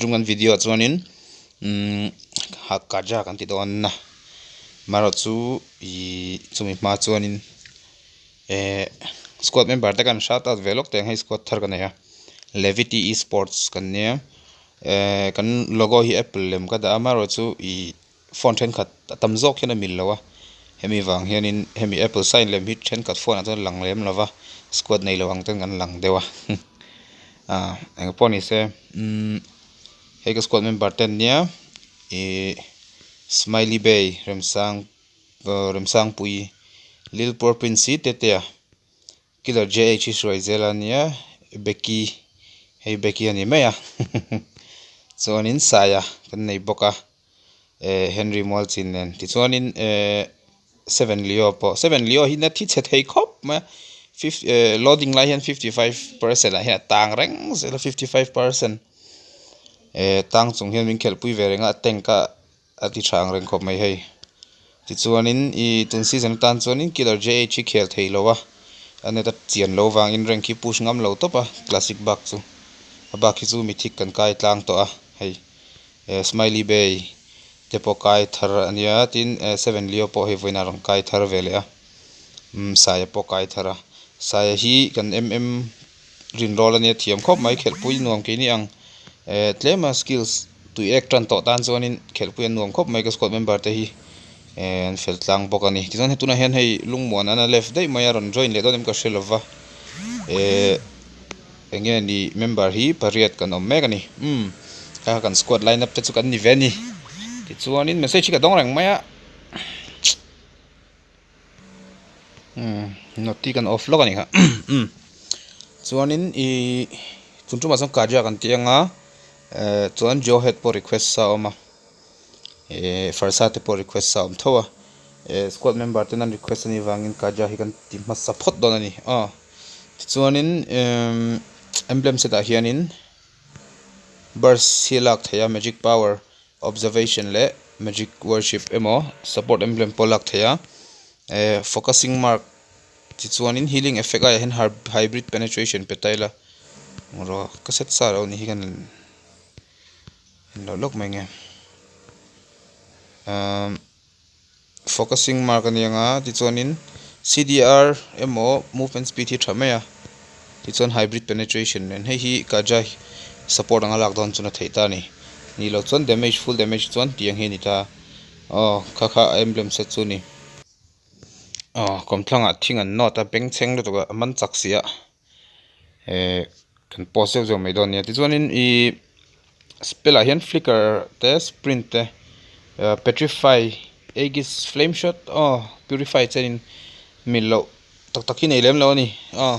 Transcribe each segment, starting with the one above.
tum kan video ah chuanin umm Kaja kan ti dawn a marawh chu ihh chumi hma chuanin ehh squad member te kan shout out ve lawk teh ang hei squad thar ka nei a levity esports kan nia ehh kan logo hi apple lem ka dah a marawh chu ihh phone thenkhat a tam zawk hian a mil lo a hemi vang hianin hemi apple sign lem hi thenkhat phone ah chuan a lang lem lo va squad nei lo ang ten kan lang deuh a ah eng pawh ni se umm hei ka squad member te an nia ihh smiley bay remsang remsangpui lil pawr prince hi tetea. Killer JH hi hruai zel a nia Becky hei Becky a ni mai a chuanin Saia kan nei bawk a eh Henry Mualchin nen tichuanin eh Seven Leo pawh Seven Leo hi net hi chhe thei khawp mai a eh loading lai hian 55 percent ah hian a tang reng zel a 55 percent eh tang chung hian min khelhpui ve reng a tank a. A ti tha ang reng khawp mai hei. Tichuanin ih tun season atan chuanin Killer JH hi khel thei lo a, a net a chian lo vangin rank hi push ngam lo tawp a, classic bak chu. A bak hi chu mythic kan kai tlang tawh a, hei eh Smiley Bay te pawh kai thar a nia tin eh Seven Leo pawh hei vawiin a rawn kai thar ve leh a, umm Saia pawh kai thar a. Saia hi kan MM rinrawl a nia thiam khawp mai khelhpui nuam keini ang eh tlema skills tui ek tan tawh tan chuanin khelhpui an nuam khawp mai ka squad member te hi eh an fel tlang bawk a ni tichuan hei tunah hian hei lungmuan an a left daih mai a rawn join leh dawn em ka hre lova eh eng nge ni member hi pariat kan awm mek a ni umm kha kan squad line up te chu kan ni ve a ni tichuanin message hi ka dawng reng mai a. Umm noti kan off lawk a nih kha umm chuanin ihh tun tumah chuan kaja kan tih anga eh chuan johet pawh request a awm a eh farsa te pawh request a awm tho a eh squad member ten an request anih vangin kaja hi kan ti hmasa phawt dawn a ni aw tichuanin emm emblem set ah hianin burst hi a lak theih a magic power. Observation leh Magic Worship emaw Support Emblem pawh lak theih a, eh Focusing Mark ti chuanin Healing Effect aiah hian Hybrid Penetration pe ta ila rawh ka set sa lo a nih hi kan en loh lawk mai nge umm. Focusing mark a ni ang a tichuanin CDR emaw movement speed hi tha mai a tichuan hybrid penetration nen hei hi kaja support anga lak dawn chuan a theih ta a ni nih loh chuan damage full damage chuan tiang hi a ni ta aw kha kha a emblem set chu a ni aw kawmthlangah thing an nawt a bengchheng lutuk a a man chak si a eh kan pause zeuh zeuh mai dawn nia tichuanin ihh spell ah hian flicker te sprint te ah petrify aegis flame shot aw purify chenin mil loh tak tak hi nei lem lo a ni aw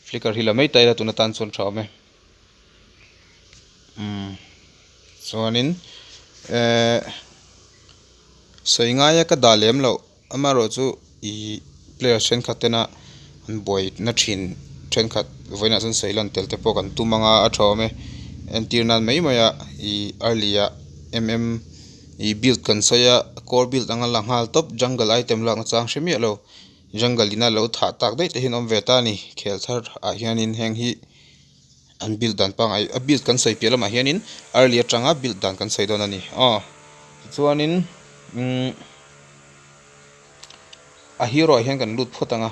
flicker hi la mai ta ila tuna tan chuan tha awm e umm chuanin eh sawi ngaia ka dah lem loh. Amaherawhchu ih player thenkhat tena an buai na thin thenkhat vawiinah chuan sawi lan tel te pawh kan tum anga a tha awm e entir nan mai mai a ih early ah mm ih build kan sawi a core build anga la nghal tawp jungle item lak nachang hre miah lo jungle ina lo thah tak daih te hian awm ve ta a ni khel thar ah hianin heng hi an build dan pangngai a build kan sawi piah lamah hianin early atanga build dan kan sawi dawn a ni aw tichuanin umm. A hero ah hian kan lut phawt ang a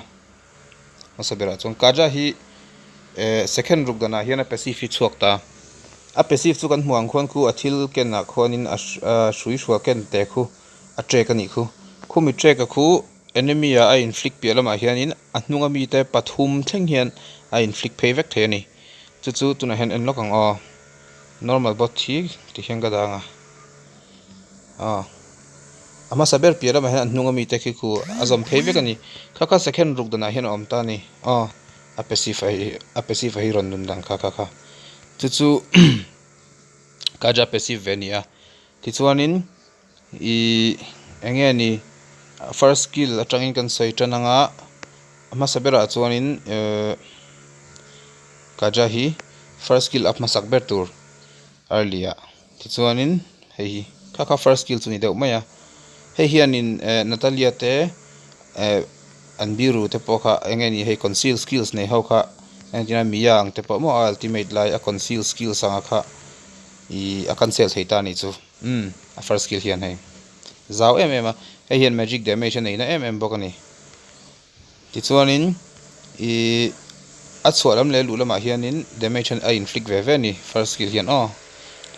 hmasa berah chuan Kaja hi eh second ruk danah hian a passive hi chhuak ta a passive chu kan hmuh ang khuan khu a thil kenah khuanin a hrui hrual ken te khu a track a nih khu khumi track a khu enemy ah a inflict piah lamah hianin a hnunga mite pathum thleng hian a inflict phei vek thei a ni chu chu tunah hian en lawk ang aw normal bot hi tihian ka dang a. Aw a hmasa ber piah lamah hian an hnung ami te khi khu a zawm phei vek a ni kha kha second ruk danah hian a awm ta a ni aw a passive a hi a passive a hi rawn nun dan kha kha kha chu chu kaja passive ve a ni a tichuanin ihh eng nge ni first skill atangin kan sawi tan anga a hmasa berah chuanin ehh kaja hi first skill a hmasak ber tur early ah. Tichuanin hei hi kha kha first skill chu ni deuh mai a, hei hianin eh Natalia te eh an biru te pawh kha eng nge ni hei conceal skills nei ho kha entirna Mia ang te pawh maw a ultimate lai a conceal skills anga kha Ih a cancel thei ta a nih chu. Umm a first skill hian hei zau em em a, hei hian magic damage a neihna em em bawk a ni. Tichuanin ih a chhuah lam leh luh lamah hianin damage a inflict ve ve a ni first skill hian aw.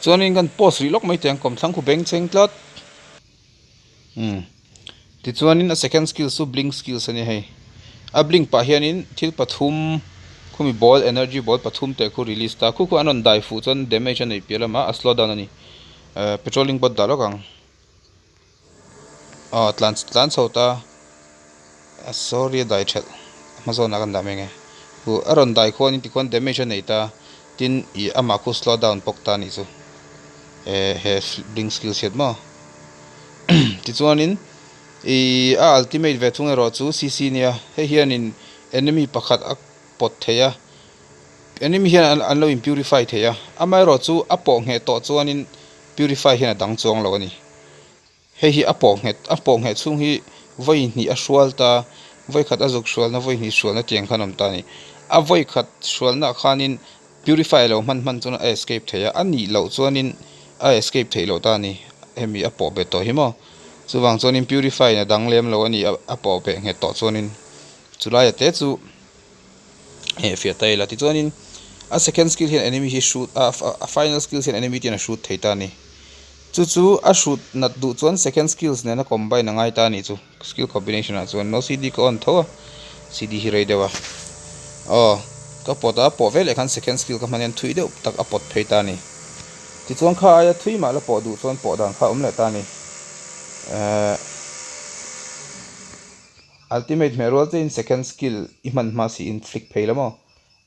Chuanin kan pause rih lawk mai teh ang kawmthlang khu beng cheng tlat. Umm tichuanin a second skill chu blink skills a ni hei. A blink pah hianin thil pathum khumi ball energy ball pathum teh khu release ta khu khu an rawn dai fuh chuan damage a neih piah lamah a slow down a ni. Ehh patrolling bot dah lawk ang. Aw tlan tlan chho ta a sorry a dai thelh hma zawnah kan dah mai ang e. Huh a rawn dai khuanin tikhuan damage a nei ta tin ih amah khu slow down bawk ta a nih chu eh he blink skill chhiat maw tichuanin ih a ultimate ve thung erawh chu cc nia hei hianin enemy pakhat a pawt thei a enemy hian an lo in purify thei a amaherawhchu a pawh ngheh tawh chuanin. Purify hian a dang chuang lo a ni. Hei hi a pawh nghet a pawh ngheh chhung hi vawi hnih a hrual ta, vawi khat a zuk hrualna vawi hnih hrualna tiang khan a awm ta a ni. A vawi khat hrualnaah khanin purify lo hman hman chuan a escape thei a, a nih loh chuanin a escape theih loh ta a ni. Hemi a pawh bet tawh hi maw? Chuvang chuanin purify in a dang lem lo a ni a pawh beh nghet tawh chuanin chulaia te chu. eh fiah ta ila tichuanin a second skill hian enemy hi shoot a a final skill hian enemy te hian a shoot thei ta a ni chu chu a shoot nat duh chuan second skills nena combine a ngai ta a nih chu skill combination ah chuan no cd ka on tho a cd hi rei deuh a aw ka pawt a pawh veleh khan second skill ka hman hian thui deuh tak a pawt phei ta a ni tichuan kha aia thui mah la pawh duh chuan pawh dan kha a awm leh ta a ni ehh. Ultimate hmeh rual chiahin second skill i hman hma siin flick phei la maw?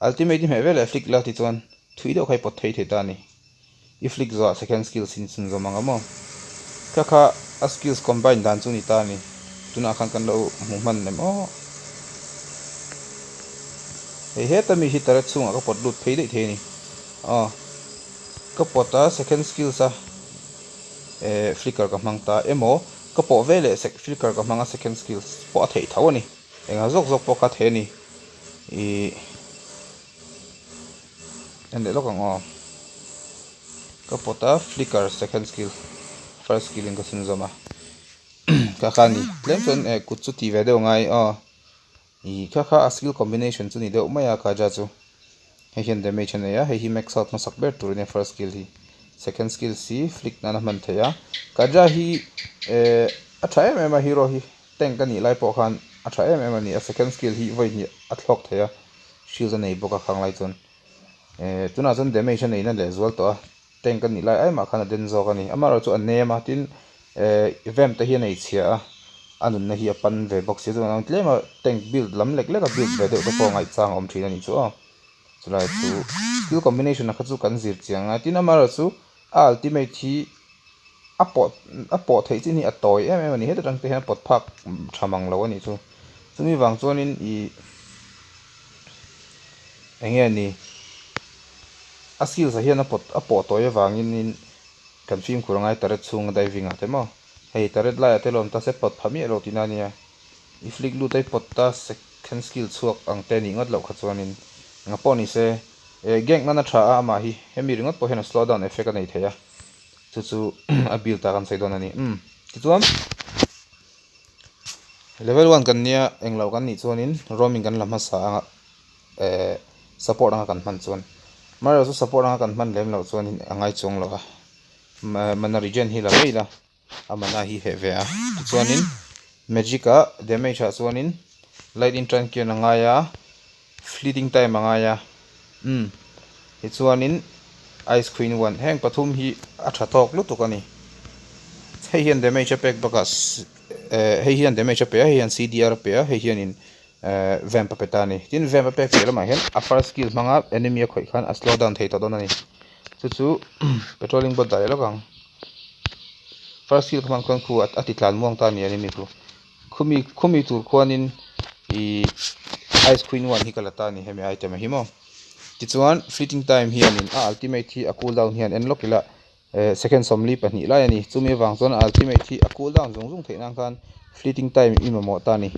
Ultimate i hmeh veleh flick la tichuan thui deuh kha i pawt thei thei ta a ni. I flick zawhah second skill sin chhun zawm ang a maw? Kha kha a skills combine dan chu ni ta a ni. Tunah khan kan lo hmu hman em aw. Hei heta mi hi turret chhungah ka pawt lut phei daih thei a ni. Aw. Ka pawt a second skills a eh flicker ka hmang ta emaw Ka pawh ve leh sek flicker ka hmang a second skills pawh a theih tho a ni. Engah zawk zawk pawh kha thei a ni. Ih en leh lawk ang aw. Ka pawt a flicker second skill first skill in ka chhun zawm a. Kha kha a ni. Tlem chuan eh kut chu ti ve deuh angai aw. Ih kha kha a skill combination chu ni deuh mai a Kaja chu. Hei hian damage a nei a, hei hi max out hmasak ber tur a nia first skill hi. Second skill si flick nan a hman theih a. Kaja hi eh a tha em em a hero hi tank a nih lai pawh khan a tha em em a ni a, second skill hi vawi hnih a thlawk thei a, shield a nei bawk a khang lai chuan. Eh tunah chuan damage a nei na leh zual tawh a. Tank a nih lai ai mah khan a den zawk a ni. Amaherawhchu a nem a, tin eh vamp te hi a nei chhia a, a nunna hi a pan ve bawk si a, chuan tlem a tank build lam lek lek a build ve deuh te pawh ngaihchang a awm thin a nih chu aw. Chulai chu skill combination a kha chu kan zir chiang a, tin amaherawhchu a ultimate hi a pawh a pawh theih chin hi a tawi em em a ni, heta tang te hian a pawt phak tha mang lo a nih chu. Chumi vang chuanin ih eng nge ni. A skills ah hian a pawt a pawh tawi avangin in kan fimkhur angai turret chhunga diving ah te maw hei turret laiah te lawm ta se pawt pha miah lo tihna a nia i flick lut a i pawt ta second skill chhuak ang te nih ngawt loh kha chuanin engah pawh ni se eh gank nan a tha a amah hi hemi ringawt pawh hian a slow down effect a nei thei a chu chu a build ah kan sawi dawn a ni umm tichuan level one kan nia englo kan nih chuanin roaming kan la hmasa anga. eh support anga kan hman chuan amaherawhchu chu support anga kan hman lem loh chuanin a ngai chuang lo a mana regen hi la mai ila a mana hi heh ve a tichuanin magic ah damage ah chuanin lightning truncheon a ngai a fleeting time a ngai a umm tichuanin ice queen one heng pathum hi a tha tawk lutuk a ni hei hian damage a pek bakah eh hei hian damage a pe a hei hian cdr a pe a hei hianin Eh vamp a pe ta a ni. Tin vamp a pek piah lamah hian a first skill hmanga enemy a khawih khan a slow down thei tawh dawn a ni. Chu chu patrolling bot dah leh lawk ang. First skill hmang khuan khu a ti tlan muang ta a ni enemy khu. Khumi khumi tur khuanin ih ice queen one hi ka la ta a ni hemi item a hi maw. Tichuan fleeting time hianin a ultimate hi a cool down hian en lawk ila eh second 42 lai a ni. Chumi avang chuan a ultimate hi a cool down zung zung theih nan khan fleeting time i mamawh ta a ni.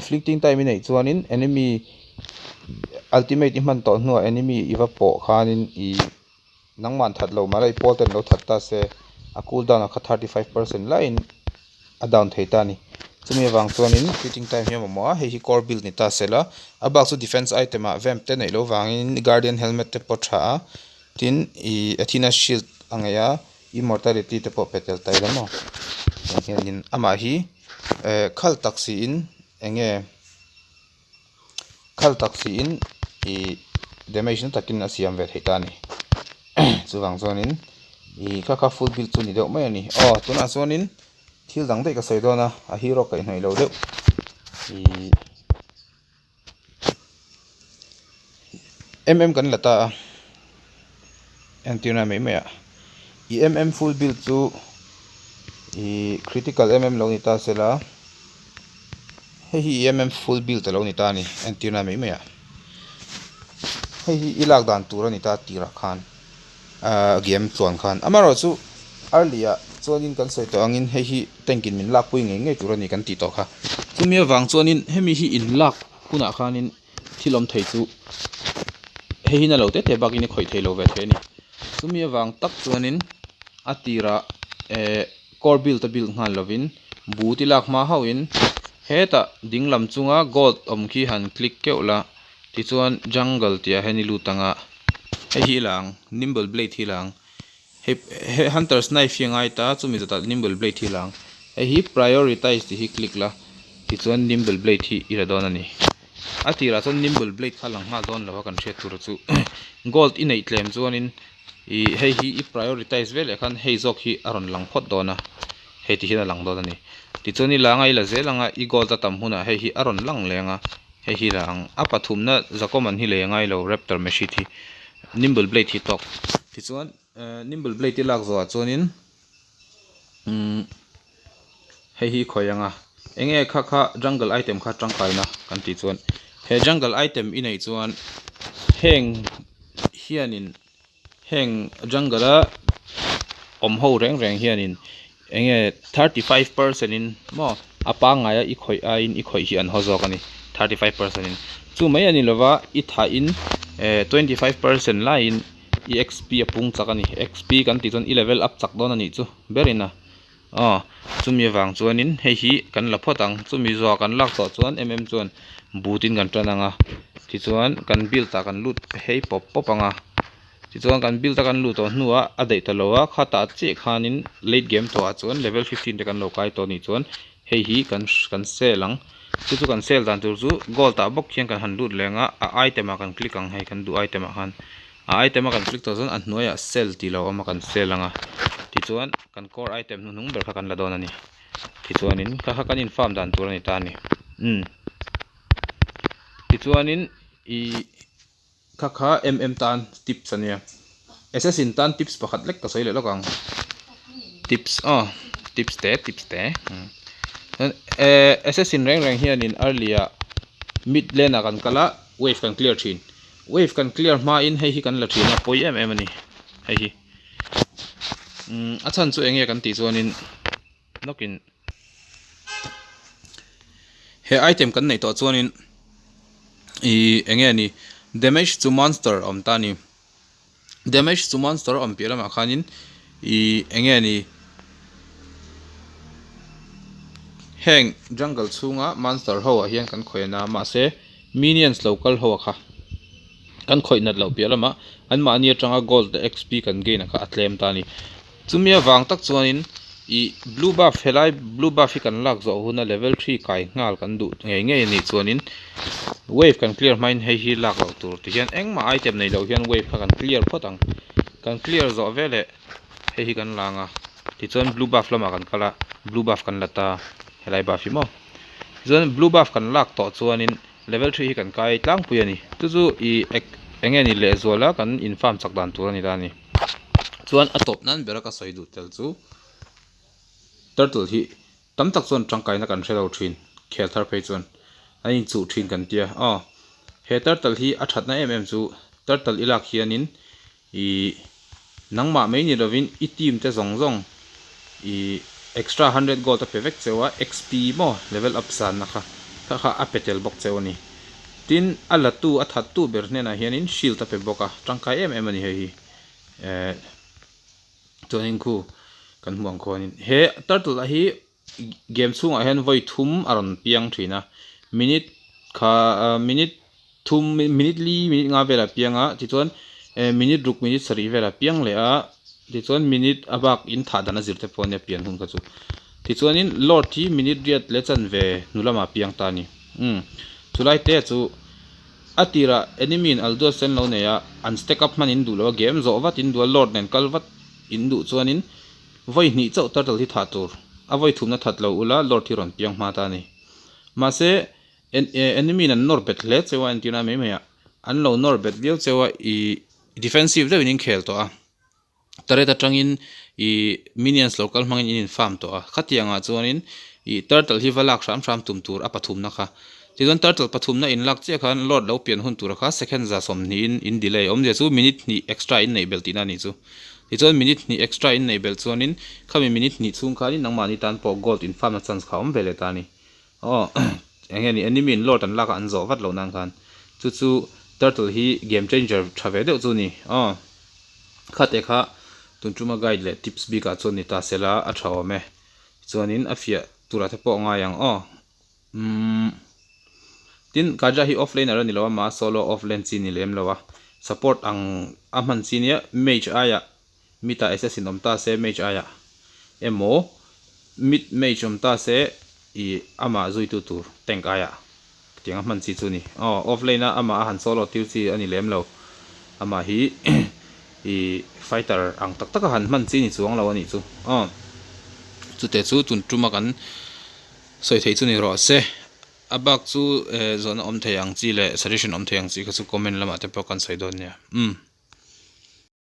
Fleeting time i neih chuanin enemy ultimate i hman tawh hnuah enemy i va pawh khanin ih. Nangman that lo mahla i pawl ten lo that ta se a cool down ah kha 35% laiin a down thei ta a ni. Chumi avang chuanin fitting time hi a mamawh a, hei hi core build ni ta se la, a bak chu defense item ah vamp te neih loh vangin guardian helmet te pawh tha a, tin ih Athena shield a ngeih a, immortality te pawh pe tel ta ila maw tiang hianin amah hi eh khal tak siin eng nge khal tak siin ih damage na takin a siam ve thei ta a ni chuvang chuanin ih kha kha full build chu ni deuh mai a ni aw tunah chuanin thil dang daih ka sawi dawn a a hero kaihhnawih lo deuh ih em em kan la ta a entirna mai mai ah ih em em full build chu ih critical em em lo ni ta sela hei hi ih em em full build alo ni ta a ni entirna mai mai ah hei hi i lak dan tur a ni ta tirah khan ahh game tluan khan amaherawhchu early ah chuanin kan sawi tawh angin hei hi tank in min lakpui ngei ngei tur a ni kan tih tawh kha chumi avang chuanin hemi hi in lak hunah khanin thil awm thei chu hei hi na lo te te bakin i khawih thei lo ve thei a ni chumi avang tak chuanin a tirah eh core build a build nghal lovin but i lak hma hauhin hetah ding lam chunga gold awm khi han click keuh la tichuan jungle tih ah hian i lut ang a hei hi i la ang nimble blade hi i la ang hei he hunter's knife hi a ngai ta chumi zawtah nimble blade hi i la ang hei hi prioritize tih hi click la tichuan nimble blade hi i la dawn a ni a tirah chuan nimble blade kha a lang nghal dawn lo a kan hriat tur chu gold i neih tlem chuanin ih hei hi i prioritize vel leh khan hei zawk hi a rawn lang phawt dawn a hei ti hian a lang dawn a ni tichuan i la anga i la zel anga i gold a tam hunah hei hi a rawn lang leng a hei hi la ang a pathumna zakawm an hi lei a ngai lo raptor machine hi nimble blade hi tawk tichuan nimble blade i lak zawhah chuanin umm hei hi khawi anga eng nge kha kha jungle item kha tangkaina kan tih chuan he jungle item i neih chuan heng hianin heng jungle a awm ho reng reng hianin eng nge 35% in maw a pangngai a i khawih aiin i khawih hi an haw zawk a ni 35% in chu mai a ni lova i thah in eh 25% laiin i xp a pung chak a ni xp kan tih chuan i level up chak dawn a nih chu berin a aw chumi avang chuanin hei hi kan la phawt ang chumi zawh kan lak tawh chuan em em chuan but in kan tan ang a tichuan kan build ah kan lut phei pawp pawp ang a tichuan kan build a kan lut tawh hnuah a daih ta lo a khatah chiah khanin late game tawhah chuan level 15 te kan lo kai tawh a nih chuan hei hi kan kan sell ang chu chu kan sell dan tur chu gold ah bawk hian kan han lut leng a a item ah kan click ang hei kan duh item ah khan a item a kan click tawh chuan a hnuaiah sell tih lo awm a kan sell ang a tichuan kan core item hnuhnung ber kha kan la dawn a ni tichuanin kha kha kan in farm dan tur a ni ta a ni umm tichuanin ih Kha kha em tan tips a nia. Assassin tan tips pakhat lek ka sawi leh lawk ang. Tips aw tips te tips te eh assassin reng reng hianin early ah mid lane ah kan kal a wave kan clear thin. Wave kan clear hmain hei hi kan la thin a pawi em em a ni hei hi. Umm a chhan chu eng nge kan tih chuanin nawkin he item kan neih tawh chuanin Ihh eng nge ni damage chu monster a awm ta a ni damage chu monster a awm piah lamah khanin ihh eng nge ni heng jungle chhunga monster ho ah hian kan khawih a mahse minions lo kal ho kha kan khawih nat loh piah lamah anmahni atanga gold leh xp kan gain ang kha a tlem ta a ni. Chumi avang tak chuanin ih blue buff helai blue buff hi kan lak zawh huna level 3 kai nghal kan duh ngei ngei a nih chuanin wave kan clear hmain hei hi lak loh tur ti hian engmah item nei loh hian wave kha kan clear phawt ang kan clear zawh veleh hei hi kan la ang a tichuan blue buff lamah kan kal a blue buff kan la ta helai buff hi maw tichuan blue buff kan lak tawh chuanin level 3 hi kan kai tlangpui a ni chu chu ih eng nge ni lehzuala kan in farm chak dan tur a ni ta a ni. Chuan a tawp nan bera ka sawi duh tel chu turtle hi tam tak chuan tangkaina kan hre lo thin khel thar phei chuan an inchuh thin kan tia aw he turtle hi a thatna em em chu turtle i lak hianin ih nangmah mai ni lovin i team te zawng zawng ih extra hundred gold a pe vek cheu a xp maw level up sanna kha kha kha a pe tel bawk cheu a ni tin a latu a thattu ber hnenah hianin shield a pe bawk a tangkai em em a ni hei hi. Eh chuanin khu kan hmuh ang khuanin he turtle a hi game chhungah hian vawi thum a rawn piang thin a minute kha minute thum minute li minute nga velah piang a tichuan eh minute ruk minute sarih velah piang leh a tichuan minute a bak in thah dan a zir te pawh a nia pian hun kha chu tichuanin lord hi minute riat leh chanve hnu lamah piang ta a ni umm chulai te chu. A tirah enemy in Aldous sen lo nei a, an stack up hman in duh lo a, game zawh vat in duh a, Lord nen kal vat in duh chuanin vawi hnih chauh turtle hi thah tur, a vawi thumna that lo ula Lord hi rawn piang hma ta a ni. Mahse, enemy in an nawr bet hle cheu a, entirna mai mai ah an lo nawr bet viau cheu a, ih defensive deuhin in khel tawh a. Turret atangin ih minions lo kal hmangin in in farm tawh a, khatiangah chuanin ih turtle hi va lak hram hram tum tur a pathumna kha. Tichuan turtle pathumna in lak chiah khan lord lo pian hun tura kha second za sawmhnihin in delay awmzia chu minute hnih extra in neih belh tihna a nih chu. Tichuan minute hnih extra in neih belh chuanin khami minute hnih chhung khanin nangmahni tan pawh gold in farm na chance kha a awm ve leh ta a ni. Aw eng nge ni enemy in lord an lak a an zawh vat loh nan khan chu chu turtle hi game changer tha ve deuh chu a ni aw khate kha tun tuma guide leh tips bik ah chuan ni ta sela a tha awm e chuanin a fiah turah te pawh a ngai ang aw umm tin kaja hi off laner a ni lo a mah solo off lane chi ni lem lo a support ang a hman chi nia mage aiah Mid ah assassin awm ta se mage aiah emaw mid mage awm ta se ih amah zuitu tur tank aiah tiang a hman chi chu a ni. Aw off lane a amah a han solo tir chi a ni lem lo. Amah hi ih fighter ang tak tak a han hman chi ni chuang lo a nih chu. Aw chute chu tun tuma kan sawi theih chu ni rawh se. A bak chu eh zawhna awm thei ang chi leh suggestion awm thei ang chi kha chu comment lamah te pawh kan sawi dawn nia. Umm.